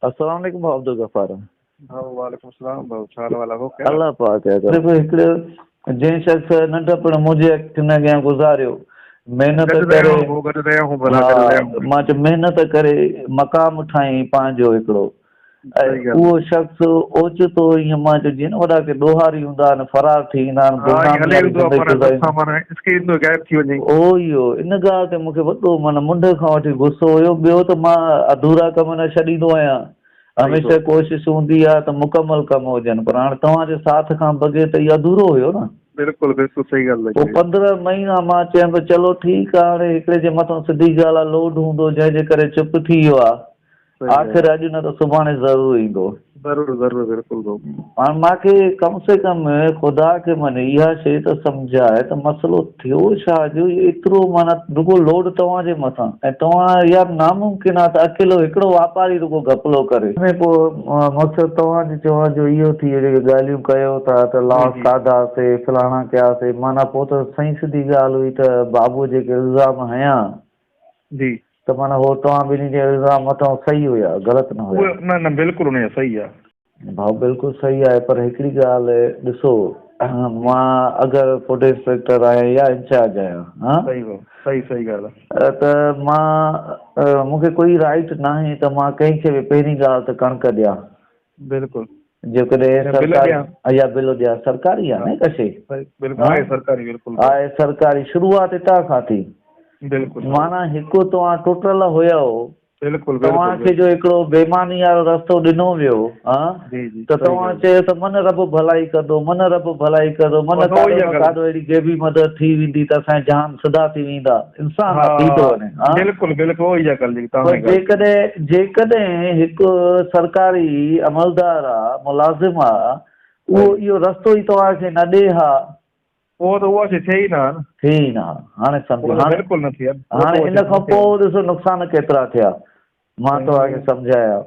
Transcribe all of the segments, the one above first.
السلام عليڪم ڀاء عبدالغفار. ڀاء وعليڪم السلام ڀاء ڇا حال احوال آهي خير. الله پاڪ جا ڪرم. هڪڙي جنهن شخص ننڍپڻ منهنجي اکين اڳيان گذاريو محنت ڪري ها مان چيو محنت ڪري مقام ٺاهيائين پنهنجو هڪڙو ۽ اهو شخص اوچتو ائين مان چيو جيئن نه وڏا ڪي ڏوهاري هوندا آهن فرار ٿي ويندا آهن گمنامي واري زندگي گذاريندا اهو ئي هو ان ڳالهه تي مون کي وڏو معنيٰ منڍ کان وٺي غصو هيو ٻيو ته مان اڌورا ڪم نه ڇڏيندو آهيان هميشه ڪوشش هوندي آهي ته مڪمل ڪم هجن پر هاڻي توهان جي ساٿ کان بغير ته اهو اڌورو هيو نه. بلڪل بلڪل صحيح ڳالهه پوء 15 مهينا مان چيم ته چلو ٺيڪ آهي هاڻي هڪڙي جي مٿان سڌي ڳالهه آهي لوڊ هوندو جنهن جي ڪري چپ ٿي ويو آهي آخر اڄ نه ته سڀاڻي ضرور ايندو. ضرور ضرور بلڪل ڀائو. هاڻ مان کي ڪم سي ڪم خدا کي مڃي اها شيء ته سمجهاء ته مسئلو ٿيو ڇا جو ايترو معنيٰ رڳو لوڊ توهان جي مٿان ۽ توهان يار ناممڪن آ ته اڪيلو هڪڙو واپاري رڳو گهپلو ڪري. ۾ پوء مقصد توهان جي چوڻ جو اهو ٿي ويو جيڪي ڳالهيون ڪيو ٿا ته لاس کاڌاسي فلاڻا ڪياسي معنيٰ پوء ته سائين سڌي ڳالهه هئي ته بابو جيڪي الزام هنيا جي. ته معنيٰ هو توهان ٻنهي جي الزام مٿان صحيح هيا، غلط نه هيا. اهي نه نه بلڪل ان جا صحيح آ. ڀاء بلڪل صحيح آهي پر هڪڙي ڳالهه ڏسو مان اگر فوڊ انسپيڪٽر آهيان يا انچارج آهيان ها صحيح ڀاء صحيح صحيح ڳالهه آ. ته مان مون کي ڪوئي رائيٽ ناهي ته مان ڪنهن کي به پهرين ڳالهه ته ڪڻڪ ڏيان. بلڪل. جيڪڏهن سرڪاري يا بل ڏيان سرڪاري آهي نه هڪ شيء. بلڪل آهي سرڪاري بلڪل. آهي سرڪاري شروعات هتان کان ٿي. بلڪل. معنيٰ هڪ توهان ٽٽل هيؤ. بلڪل توهان کي جو هڪڙو بيماني وارو رستو ڏنو ويو ها ته توهان چيو ته من رب ڀلائي ڪندو من رب ڀلائي ڪندو من ڪاڏو نه ڪاڏو اهڙي غيبي مدد ٿي ويندي ته اسان جا جهان سڌا ٿي ويندا انسان آ ٿي ٿو وڃي ها. بلڪل بلڪل اهو ئي ڳالهه جيڪي توهان پر جيڪڏهن جيڪڏهن هڪ سرڪاري عملدار آ ملازم آ اهو اهو رستو ئي توهان کي نه ڏي ها. پوء ته اها شي ٿئي ئي نه ها نه. ٿئي ئي نه ها هاڻي سمجهو هاڻي بلڪل نه ٿئي ها هاڻي ان کان پوء ڏسو نقصان ڪيترا ٿيا مان توهان کي سمجهايان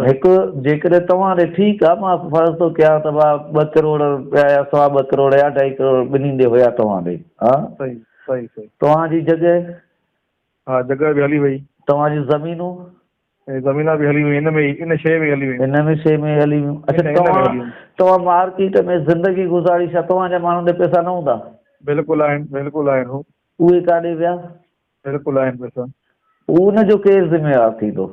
هڪ جيڪڏهن توهان ڏي ٺيڪ آ مان فرض ٿو ڪيان ته ڀا ٻه ڪروڙ رپيا يا سوا ٻه ڪروڙ يا اڍائي ڪروڙ ٻنهي ڏي هيا توهان ڏي ها صحيح صحيح صحيح. توهان جي جڳهه. ها جڳهه به هلي وئي. توهان جون زمينون. ۽ زمينان به هلي ويون ان ۾ ئي ان شيء ۾ هلي ويون. ان ۾ شيء ۾ هلي ويون اڇا توهان توهان مارڪيٽ ۾ زندگي گذاري ڇا توهان جا ماڻهن ڏي پئسا نه هوندا. بلڪل آهن بلڪل آهن هو. اهي ڪاڏي ويا. بلڪل آهن پئسا. ان جو ڪير ذميوار ٿيندو.